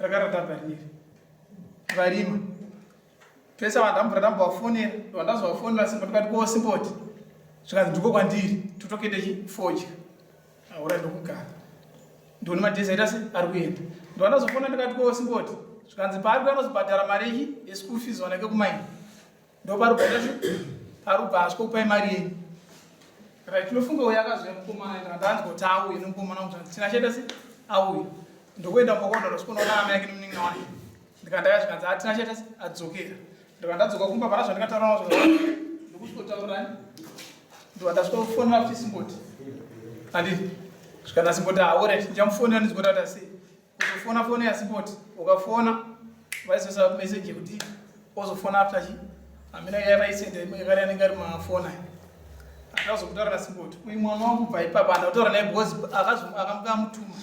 Rakaratapa rineri varima pese vandambura ndambovafonera vandazovafonera simba ndikati ko simboti zvikanzi ndiko kwandiri totokete chi fodya aura ndokugara ndione madhezi aita se ari kuenda ndovandazofona ndikati ko simboti zvikanzi paari kuya anozobhadhara mari yechi yeschool fees wanake kumaini ndopari kubva se pari kubva asvika kupai mari yenyu right tinofunga uyo akazouya mukomana ndanzwa kuti auye nemukomana wangu zvanzi tina chaita se auye ndokuenda mbokonda ndosvikonoona amai ake nemunin'ina wake ndikandaya zvikanzi atina chaita se adzokera ndikva ndadzoka kumba pana zvandikataura nazvo ndokusvikotaurani ndobva ndasvikofonera futi simboti handiti zvikana simboti aorit ndichamufonera ndizwe kuti ata sei kuzofona foni yasimboti ukafona vaizoisa message yekuti ozofona after chi amina yavaisenda imwe yakari anenge ari mafoni aya akazokutaura nasimboti uyu mwana wangu kubva ipapa andakutaura naye because akamutuma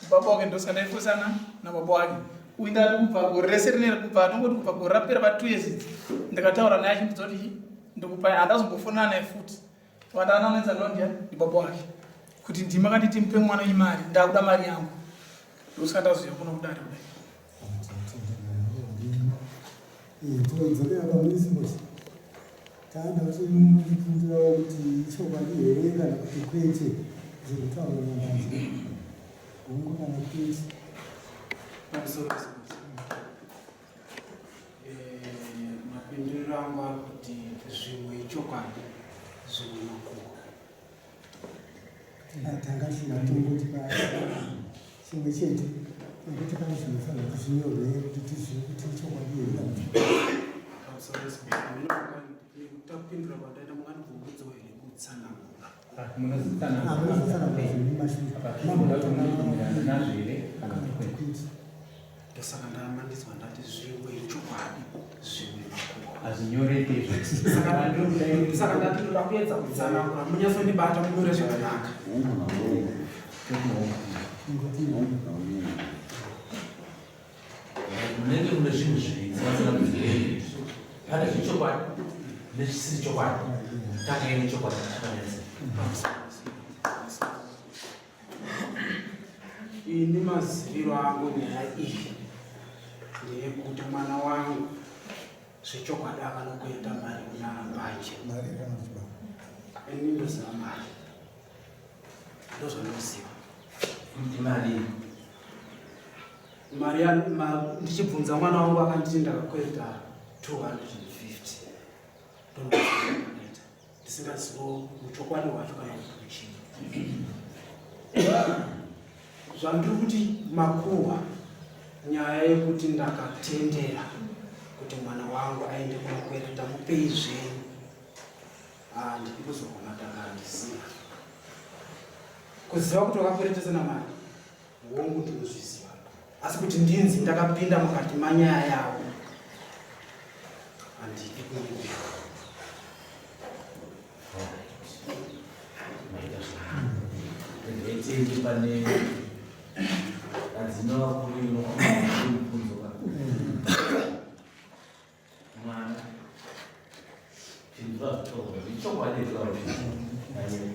baba wake ndosaka ndaifosana nababa wake uyu ndati kubva gore rese rineri kubva atongoti kubva gore rapera pa two years idzi ndikataura naye achindidza kuti ndikupa handazombofonana naye futi wandaananetsa nondiya ndibaba wake kuti ndimi akanditi mupe mwana imari ndakuda mari yangu ndosaka ndazoya kuno kudare kudai Tinodzokera pamuri Simboti. Taanda kuti mundipindurawo kuti ichokwadi here kana kuti kwete zviri kutaurwa naMbanzi. Hongu kana kwete. Pamusoro Simboti. Eh, mapinduriro angu ari kuti zvimwe ichokwadi zvimwe makuhwa. Tanga tisina tongoti chimwe chete nekuti pane zvinofanira kuti zvinyorwe kuti tizive kuti ichokwadi here kana kuti kwandaita mungandibvumidzawo here kutsanangura munozotsanangura zviri mumashure nazvo here kana kuti kwete Ndosaka ndamanidzwa ndati zvimwe ichokwadi zvimwe makuhwa. Hazvinyoreke izvo. Saka ndati ndoda kuedza kutsanangura munyatsondibata munyore zvakanaka. Munenge mune zvinhu zviviri sematsana pane zvechokwadi nezvisiri chokwadi. Tangai nechokwadi chikanetsa. Ini maziviro angu nyaya iyi ndeyekuti mwana wangu zvechokwadi akanokuenda mari kuna mbanje. Ini ndoziva mari, ndozvandinoziva. Imari mari ndichibvunza mwana wangu akanditi ndakakwereta 250 ndondoita ndisingazivo muchokwadi wacho kana kuti chii zvandiri kuti makuhwa nyaya yekuti ndakatendera kuti mwana wangu aende kunokwereta mupei zvenyu handidi kuzogona ndanga ndisina kuziva kuti wakakweretesa namari Hongu ndinozviziva asi kuti ndinzi ndakapinda mukati manyaya yavo handidi kunyepera. Regai pane adzino vakuru inokunzo mwana pindura zvitaurwa ichokwadi here kana kuti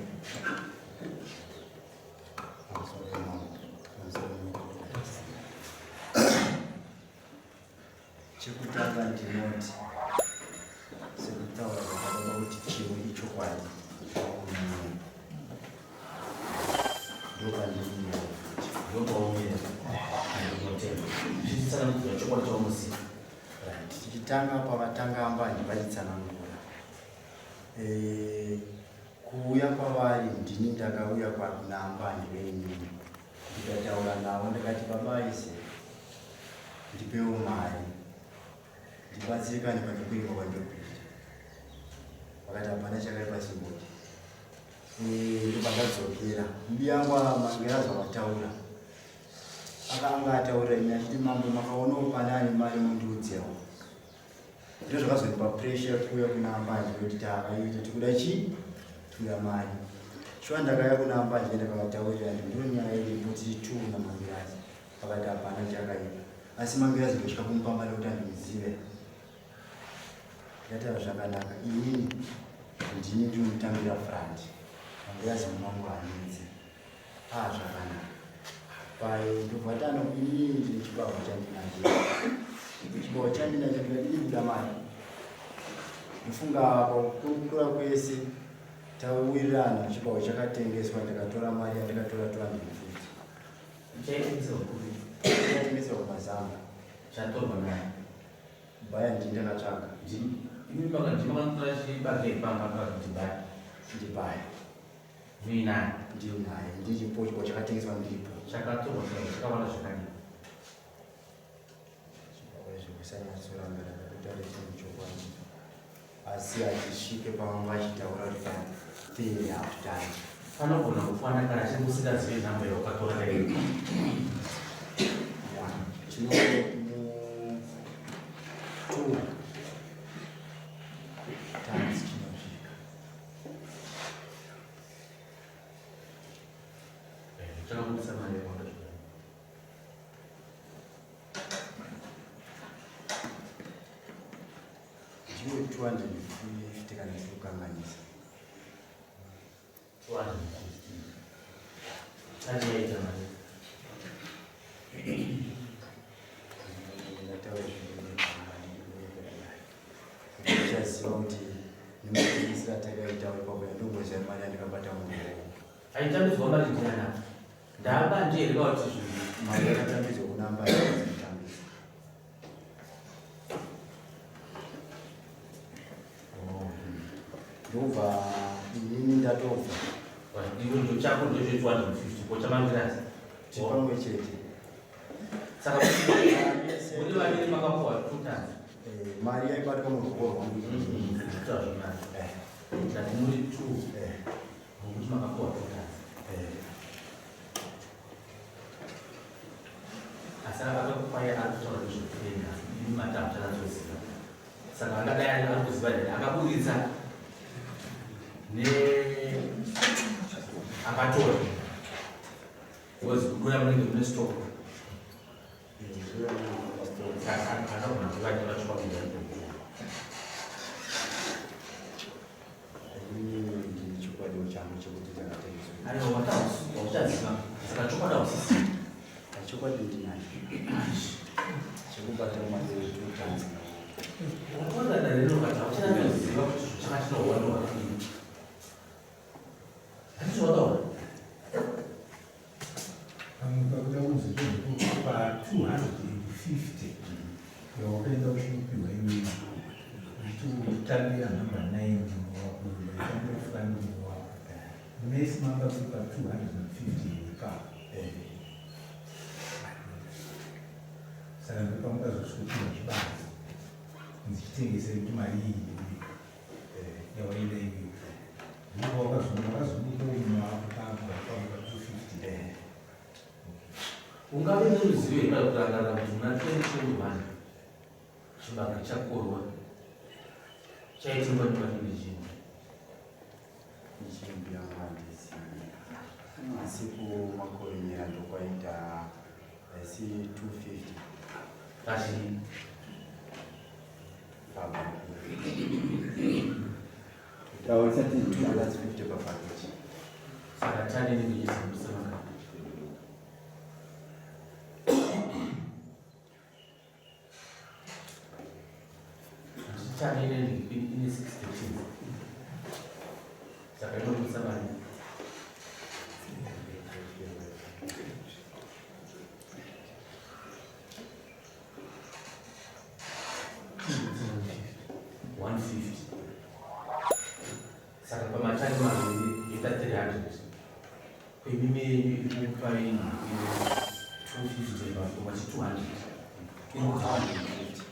Chekutanga ndinoti sekutaura kwakababa kuti chimwe ichokwadi ndopandimira ndopaumira ndinotenda zvichitsanangudzira chokwadi chaunoziva Right. Tichitanga pavatanga mbanje vachitsanangura. Eh, kuuya kwavari ndini ndakauya kuna mbanje venyu. Ndikataura navo ndikati baba Ise ndipewo mari ndibatsirikane pane kuimba kwandiri kuita. Vakati hapana chakaipa chimboti. Eh, ndopandadzokera. Mbiyangu mangera zvavataura. Akanga ataura ini achiti mambo makaonawo pane ane mari mundiudzewo. Ndizvo zvakazondipa pressure yekuuya kuna ambanje kuti takaita tikuda chii? Tikuda mari. Shuwa ndakauya kuna ambanje ndakavataurira ndi ndiyo nyaya iripo tiri two namangirazi. Vakati hapana chakaipa. Asi mangirazi ndosvika kumupa mari kuti andimuzive. Ndikataura zvakanaka inini ndini ndinomutambira front. Mangirazi mwangu hanetse. Ah zvakanaka. Pai ndobva tano inini ndine chibahwa chandinacho. Chibahwa chandinacho ndikati iri kuda mari. Ndofunga pakukurukura kwese tawirirana chibahwa chakatengeswa ndikatora mari yandikatora 250. Chaitengeserwa kupi? Chakatengeserwa kumazamba. Chatorwa naye. Baya ndini ndakatsvaga. Imi makatora chibage pamba kuti baya. Ndibaya. Muinaye. Ndinaye ndiripo chibahwa chakatengeswa ndiripo. Chakatorwa chakawanda zvakadii? Chibahwa izvi kusanyatsorangana ndakutaura chinhu chokwadi. Asi hachisvike pavanga vachitaura kuti pa3 half time. Panogona kukwana kana chiri usingazive nhamba yawakatora kai. Ya, chino mu 2 times chinosvika. Chakabudisa mari yakawanda zvakadii? Ndiyo 250 kana ndisiri kukanganisa. 250. Tani yaita mari. Ndataura zvinhu kuti nematengesero atakaita ipapo ndongoziva mari yandakabata muruoko. Aitambidzwa mari ndiana? Ndabanje here kana kuti zvinhu? Mari yakatambidzwa kuna ambai dzinotambidzwa. Ndobva inini ndatobva. Iwe ndo chako ndocho 250 ko chamangirasi. Tiri pamwe chete. Saka muri vaviri makapuwa 2 tons. Mari yaibatwa muruoko rwangu. Kutaura zvemari. Ndati muri 2. Nokuti makapuwa 2 tons. Asi akakupai ari kutaura nezvekutenga imi mati hamuchanatsoziva. Saka angadai ari kuziva here akaburitsa ne akatora. Because kudura munenge mune stock. Anogona kuva achitora chokwadi. Inini ndine chokwadi changu chekuti chakatengeswa. Aiwa, wauchaziva. Saka chokwadi hausisi. Chokwadi ndinacho. Chekubata mari 2 tons. Wakaona dare rino kati hauchanatsoziva kuti chakatinohwanda hwakadini. Handizvo wataura? Pamwe pakuda kunzi pa 250 yawakaenda uchinopiwa iwewe uchitambira nhamba 9 mumwe wako, uchitambira fulani mumwe wako, mese manga muri pa 250 ipapo. Saka ndopamukazosvikopiwa chibage kunzi chitengesei kuti mari iyi yawaida iwewe, ndipo wakazomupa umwe wako papa pa 250. Ungave neruzivo here kana kurangarira kuti muna 2021 chibage chakorwa chaitengwa nemari nezhinji? Nechimbi yangu handizivi. Asi kumakoronyera ndokwaita asi 250. Kachi Pabhaketi. Taurisa. 250 pabhaketi. Saka tani inenge ichizambisa makati? Tani inenge ine 60 tins, saka inobudisa mari. 150. Saka pamatani maviri yoita 300. Kuimimi yenyu iri kupa 250 wachi 200 iri kubva 150.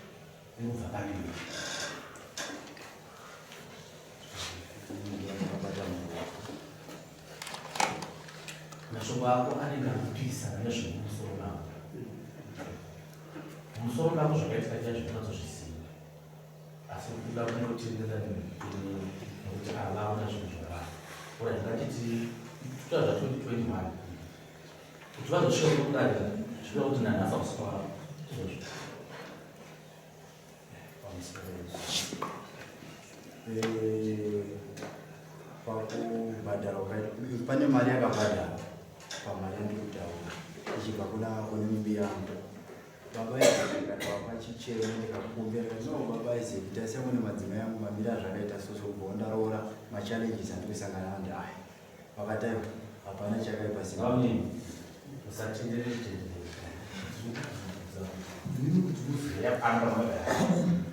Iri kubva paviri. Ndakabata muruoko. Mashoko ako anenge anopikisana nezvemumusoro mako. Mumusoro mako zvakaitika chaizvo unatsozviziva, asi kuda kunotendera nekuti avaona zvinhu zvavaa. Ora ngatiti totaura zva 2021, kuti vazosvika kudare zvinoda kuti nanhasi hausi kwavo izvozvo. Pamusoro pakubhadharwa pane mari yakabhadharwa pamari yandiri kutaura. Ichibva kuna kune mimbi yangu. Baba Isaac ndikatova pachichemo ndikakumbira ndikati no baba Isaac tarisai mune madzimai angu mamira azvakaita so so kubva ndaroora machallenges andiri kusangana nawo ndi aya. Vakati aiwa hapana chakaipa simba. Bamnini, musatenderere tenderere.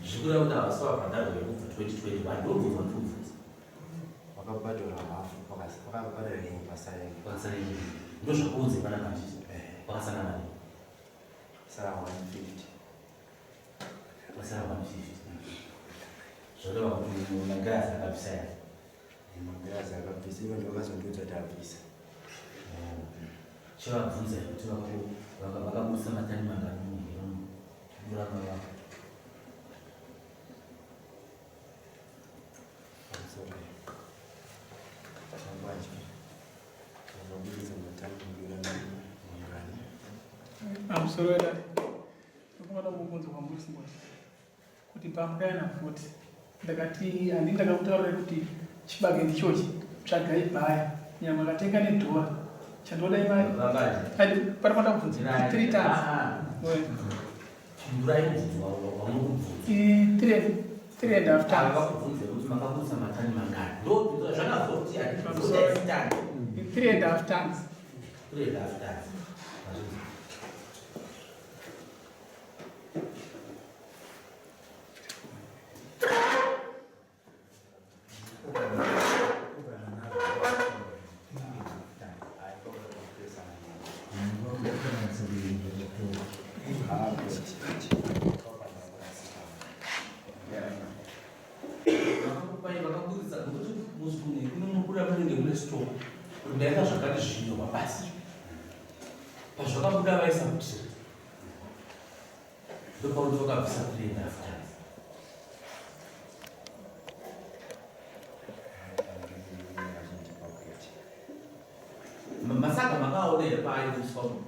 Zvikureva kuti havasi vabhadharwa yekubva 2021 ndobvunzwa ndikubvunza. Vakabhadhara hafu vakabhadhara imwe pasara imwe. Pakasara imwe. Ndozvakuudze pana manje. Pakasara mari. Sara 150. Pakasara 150. Zvoreva kuti magirazi akabvisa here? Magirazi akabvisa ivo ndovakazondiudza kuti abvisa. Chivabvunza kuti vakabudisa matani mangani muhero muramba vako. Pamusoro. Chambanje. Vakabudisa matani mudura mangani. Pamusoro wedare, ndinoda kubvunza kwamuri Simboti kuti pamukayana futi ndakati handi ndakakutaurirai kuti chibage ndichochi tsvagai bhaya nyama katenga nedhora chandoda imari Vambanje. Adi, pari panda kubvunza three times Oe. Pindurai mubvunzo wamuri kubvunza. Three and a half Ava tons. vakubvunza kuti makabudisa matani mangani. Ndobvunza zvakavhoti handibvunza tani. 3.5 tons. 3.5 tons. Mazvinzwa. Vakakupai vakaburitsa nokuti muzvimwe kunomubuda munenge mune store kuti ndaita zvakati zvinyorwa basi. Pazvakabuda vaisa kuti ndopakuti vakabvisa 3.5 tons. Masaga makaona here paaibudiswa munhu?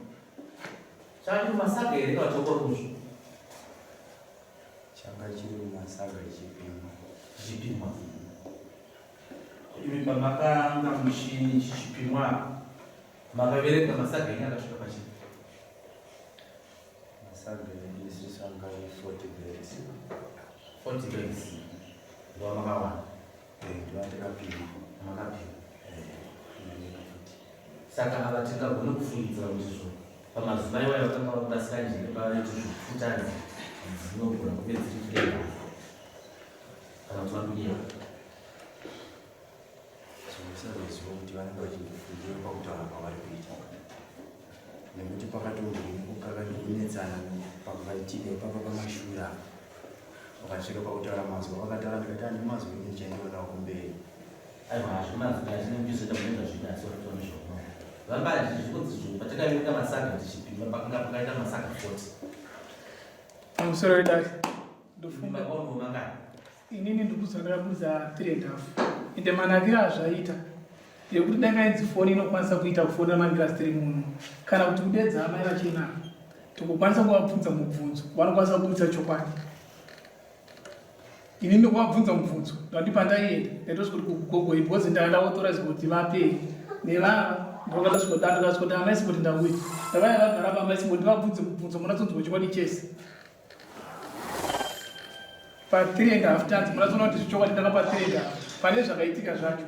Changa chiri masaga here kana chokwa ruzvo? Changa chiri mumasaga ichipimwa. Chichipimwa. Imi pamakanga chichipimwa makaverenga masaga enyu akasvika pachii? Masaga edu isusu anga ari 40 bags. 40 bags. Ndo makawana. Ndo atakapima. Makapima. Saka ava tingagone kufungidzira kuti zvo pamazuva iwayo vakanga vakurasika njere pavaiti zvopfutani dzinogona kunge dziri three kana kuti vakunyeva. Zvinosazoziva kuti vanenge vachindifungira pakutaura kwavari kuita. Nekuti pakatombonetsana pakaitika ipapa pamashure apa. Vakasvika pakutaura mazwi vakataura ndikati handi mazwi ini chandionawo kumberi. Aiwa hazvimazwi azvinenge zvoita munenge zvida asi varikuona zvamunoona. Vambanje zvikunzi zvo patakaverenga masaga tichipima pakanga pakaita masaga 40. Pamusoro wedare, ndofunga Makaonawo mangani? Inini ndikuziva ndakabudisa 3.5 ende manakiro azvaita yekuti dai kainzi foni inokwanisa kuita kufonera magirazi tiri muno kana kuti kudedza amai vachena tokukwanisa kuvabvunza mubvunzo vanokwanisa kubudisa chokwadi. Ini ndokuvabvunza mubvunzo ndandi pandaienda ndaitosvika kuti kugogo because ndakauthorize kuti vapei nevava ndakatosvika ndakasvika amai Simboti ndauya ndavaya vagara pa amai Simboti ndivabvunze mubvunzo munatsonzwa chokwadi chese pa 3.5 tons munazoona kuti zvichokwadi ndakapa 3.5 pane zvakaitika zvacho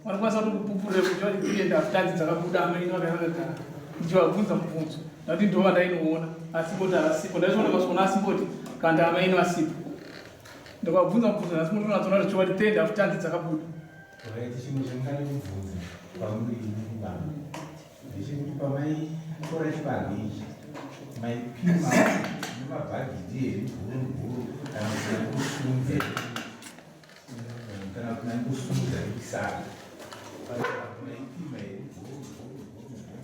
vanokwanisa kutokupupurira kuti chokwadi 3.5 tons dzakabuda amai vakaya vakagara ndichivabvunza mubvunzo ndakuti ndo vandainoona asimboti havasipo ndaizoona ndakasvona asimboti kana amaini vasipo ndakavabvunza mubvunzo nhasi mutonatsona kuti chokwadi 3.5 tons dzakabuda. Right, chimwe chandingade kubvunza kwamuri imi baba ndechekuti pamaitora chibage ichi maipima nemabhagidhi here guru guru kana kuti maingosundza kana kuti maingosundza nekisaka maipima here guru guru guru guru?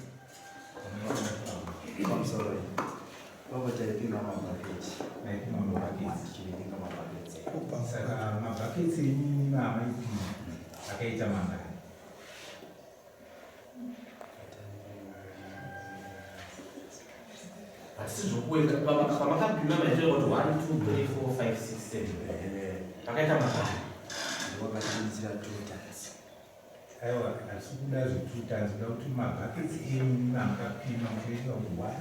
Pamusoro. Baba taipima mabhaketi. Maipima mabhaketi. Tichiverenga mabhaketi. Saka mabhaketi enyu amaipima akaita mangani? Hatisi zvokuenda pamakapima maitira kuti 1 2 3 4 5 6 7 pakaita mangani? Vakatibudisira 2 tons. Aiwa, hatisi kuda zvetwo tons, kuda kuti mabhaketsi enyu amakapima muchiverenga kuti one,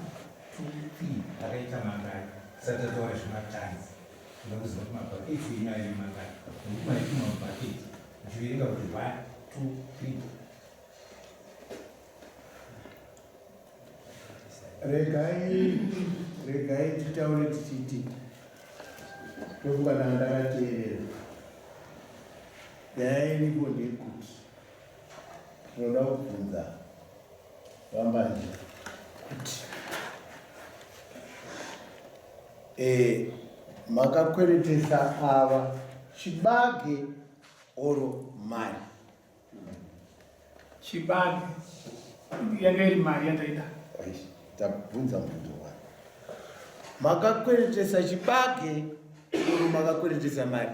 two, three akaita mangani. Tisati tataura zvematons, toda kuziva kuti mabhaketsi enyu aive mangani. Nokuti maipima mubhaketi muchiverenga kuti one, two, three. Regai regai titaure tichiti tofunga ndanga ndakateerera. Nyaya iripo ndeyekuti tinoda kubvunza VaMbanje kuti e, makakweretesa ava chibage oro mari? Chibage yanga iri mari yandaida. Tabvunza mubvunzo wani. Makakweretesa chibage oro makakweretesa mari?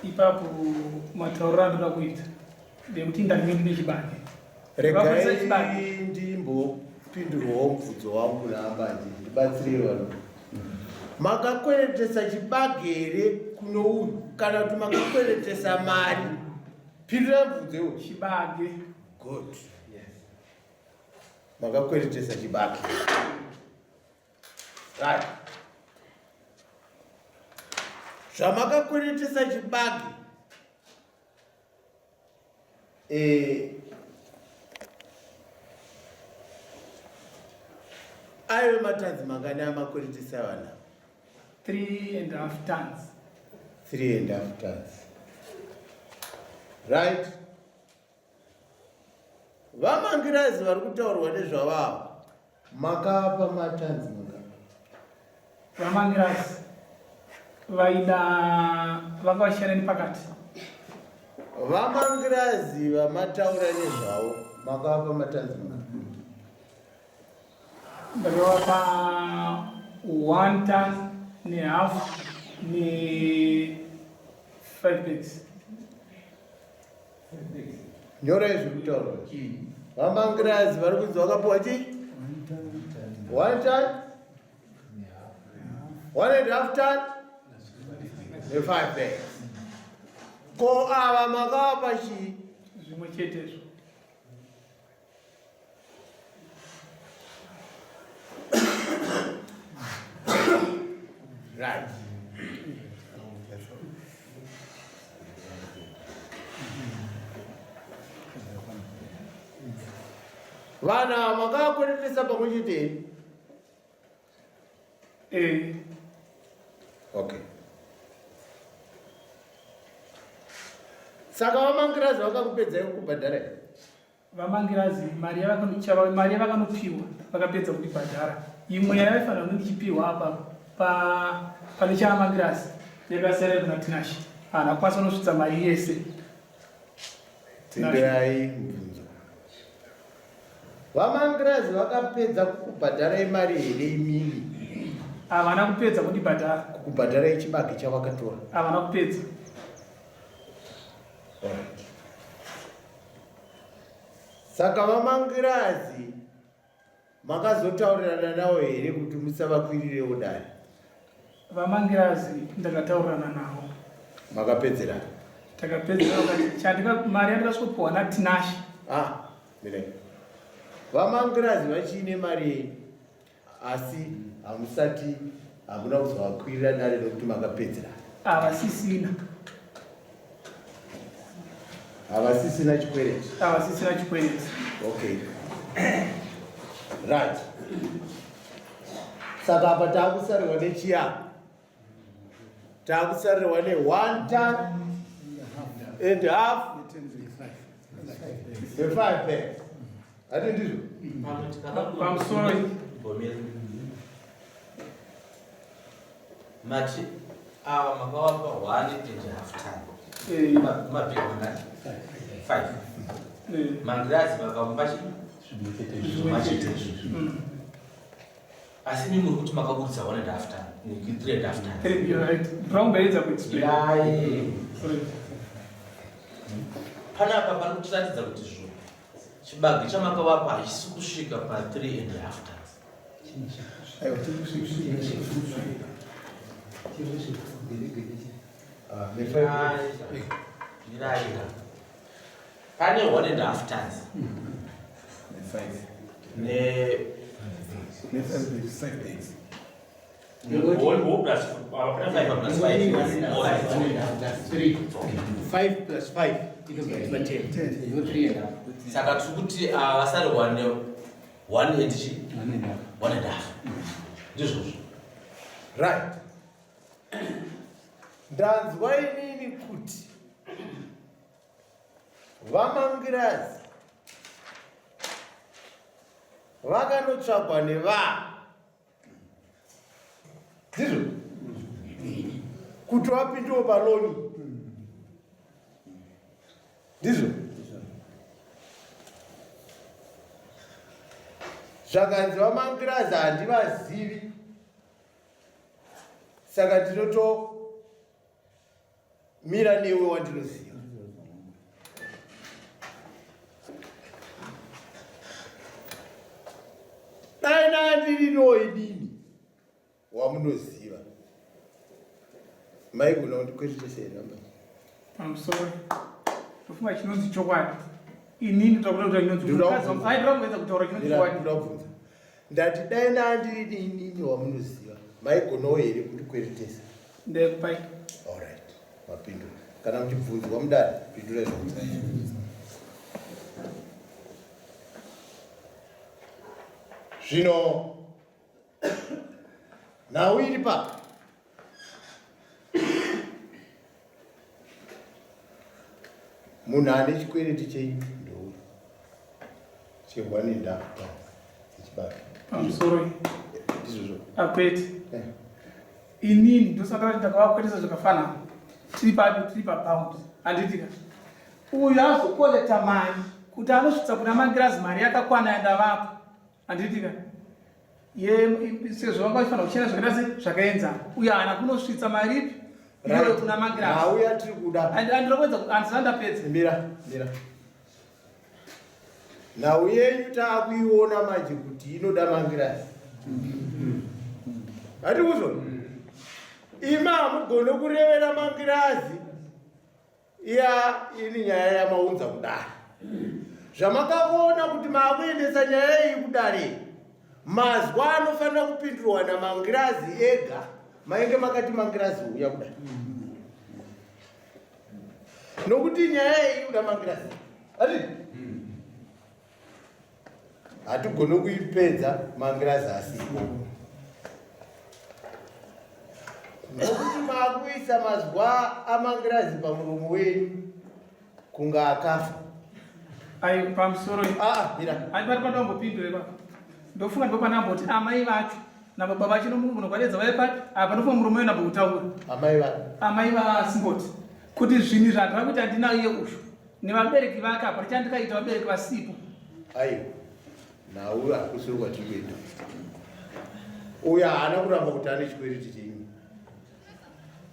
Ipapo matauriro andoda kuita ndekuti ndandinge ndine chibage. Regai ndimbopindurwawo mubvunzo wangu naAmbanje, ndibatsirei vanhu. Makakweretesa chibage here kuno uyu kana kuti makakweretesa mari? Pindura mubvunzo iwo. Chibage. Good. Makakweretesa chibage. Right. Zvamakakweretesa chibage eh, aive matanzi mangani amakweretesa vana? 3.5 tons. 3.5 tons. Right. VaMangirazi vari kutaurwa nezvavavo makapa matanzi mangani? VaMangirazi vaida vanga vachishanda nepakati. VaMangirazi vamataura nezvavo makavapa matanzi mangani? Ndakavapa 1 ton nehalf ne 5 bags. Nyorai zviri kutaurwa. VaMangirazi vari kunzi vakapiwa chii? 1 ton, 1.5 ton ne5 bags. Ko ava makavapa chii? Zvimwe chetezvo. Right. Vana makakweretesa pamwe chete? Eh. Okay. Saka vaMangirazi vakakupedzai kukubhadhara here? VaMangirazi mari mari yavakanopiwa vakapedza kundibhadhara. Imwe yaifanira kunge ichipiwa apa pa pane chaVaMangirazi yakasara kuna Tinashe. Haana kukwanisa kunosvitsa mari yese. Pindurai mubvunzo. VaMangirazi vakapedza kukubhadharai mari here imimi? Havana kupedza kundibhadhara. Kukubhadharai chibage chavakatora? Havana kupedza. Alright. Saka VaMangirazi makazotaurirana navo here kuti musavakwirirewo dare? VaMangirazi ndakataurirana navo. Makapedzerana? Takapedzerana vakati chandika mari yandakasvikopiwa naTinashe. Ah, mirai. VaMangirazi vachiine mari yenyu asi hamusati hamuna kuzovakwirira dare nokuti makapedzerana. Havasisina. Havasisina chikwereti. Havasisina chikwereti. Okay. Right. Saka apa taakusarirwa nechiya. Taakusarirwa ne 1 ton and half ne 5 bags. Hati ndizvo? Pamusoro mati ava makavapa 1.5 ton. Mabhegi mangani? 5. Mangirazi vakamupa chi? Zvimwe chete. Asi imi muri kuti makaburitsa 1.5 ton, 3.5 ton. You're right. Brown beredza kuexplain. Yayi. Panapa panotiratidza kuti zvo chibage chamakavapa hachisi kusvika pa 3.5 tons. Aiwa, Ndiraika. Pane one and a half tons. Ne Five days. One plus five plus five. Five plus five inobva 10. Saka tiri kuti vasari one one and chi? One and a half. Ndizvozvo. Right. Ndanzwa inini kuti vaMangirazi vakanotsvagwa nevanhu, ndizvo, kuti vapindewo paloni, ndizvo zvakanzi vaMangirazi handivazivi, saka ndinotomira newe wandinoziva. Dai nandirirowo inini wamunoziva, maigona kundikweretesa here amba? Pamusoro, tofunga chinonzi chokwadi, inini toda kutaura chinonzi Ndoda ai, toda kuedza kutaura chinonzi Mira, chokwadi. ndoda kubvunza. Ndati dai nandiri inini wamunoziva, maigonawo here kundikweretesa? Ndekupai. Alright, mapindura. Kana muchibvunzwa mudare, pindurai zvamunoziva. Zvino nhau iri pa munhu ane chikwereti chenyu ndouyu che1 and half chechibage. Pamusoro. Ndizvozvo. Akwete. Inini ndosaka kuti ndakavakweresa zvakafanana, tiri papi, tiri pabound, handitika? Uyu azokoleta mari kuti anosvitsa kuna Mangirazi mari yakakwana yandavapa, handitika? Ye sezvo vanga vachifanira kuchena zvakaita se zvakaenzana, uyu haana kunosvitsa mari ipi iyoyo kuna Mangirazi. Nhau yatiri kuda Andinokuedza, handisati ndapedza. Mira, mira. Nhau yenyu taakuiona manje kuti inoda Mangirazi, hati kuzvo imi hamugone kurevera Mangirazi iya ini nyaya yamaunza kudare. Zvamakaona kuti maakuendesa nyaya iyi kudare, mazwa anofanira kupindurwa naMangirazi ega. Mainge makati Mangirazi uya kudare nokuti nyaya iyi inoda Mangirazi, ati hatigone kuipedza Mangirazi asipo, nokuti maakuisa mazwa aMangirazi pamuromo wenyu kunga akafa. Ai, pamusoro. Ah, mira. Ai, pari pandambopindure pa, ndofunga ndipo pandamboti amai vacho nababa vacho nomunhu kwaredza vai papi apa, ndofunga murume uyo namboutaura. Amai vacho. Amai vasimboti kuti zvinhu izvi handira kuti handina iye ushu nevabereki vake apa richandikaita vabereki vasipo. Aiwa, nhau hakusiri kwatiri kuenda. Uyo haana kuramba kuti ane chikwereti chenyu.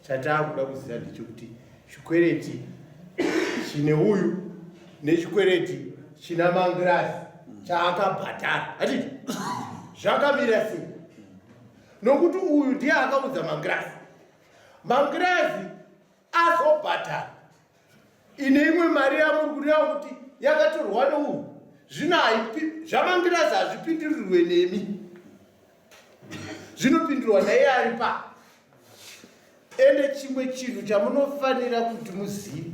Chataakuda kuziva ndechekuti chikwereti chine uyu nechikwereti china Mangirazi chaakabhadhara, hatiti zvakamira sei, nokuti uyu ndiye akaudza Mangirazi, Mangirazi azobhadhara ine imwe mari yamuri kureva kuti yakatorwa neuyu. Zvino haipi zvaMangirazi hazvipindirirwe nemi, zvinopindurwa naiye ari pa. Ende chimwe chinhu chamunofanira kuti muzive,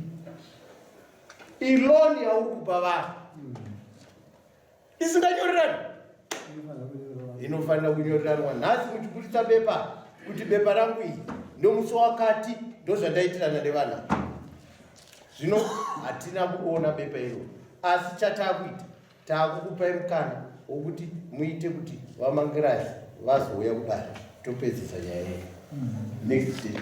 iloan yauri kupa vanhu isinganyorerani inofanira kunyoreranwa. Nhasi muchiburitsa bepa kuti bepa rangu iyi ndomusi wakati ndozvandaitirana nevana, zvino hatina kuona bepa iro, asi chataakuita, taakukupai mukana wokuti muite kuti vaMangirazi vazouya kudare, topedzisa nyaya yedu next day.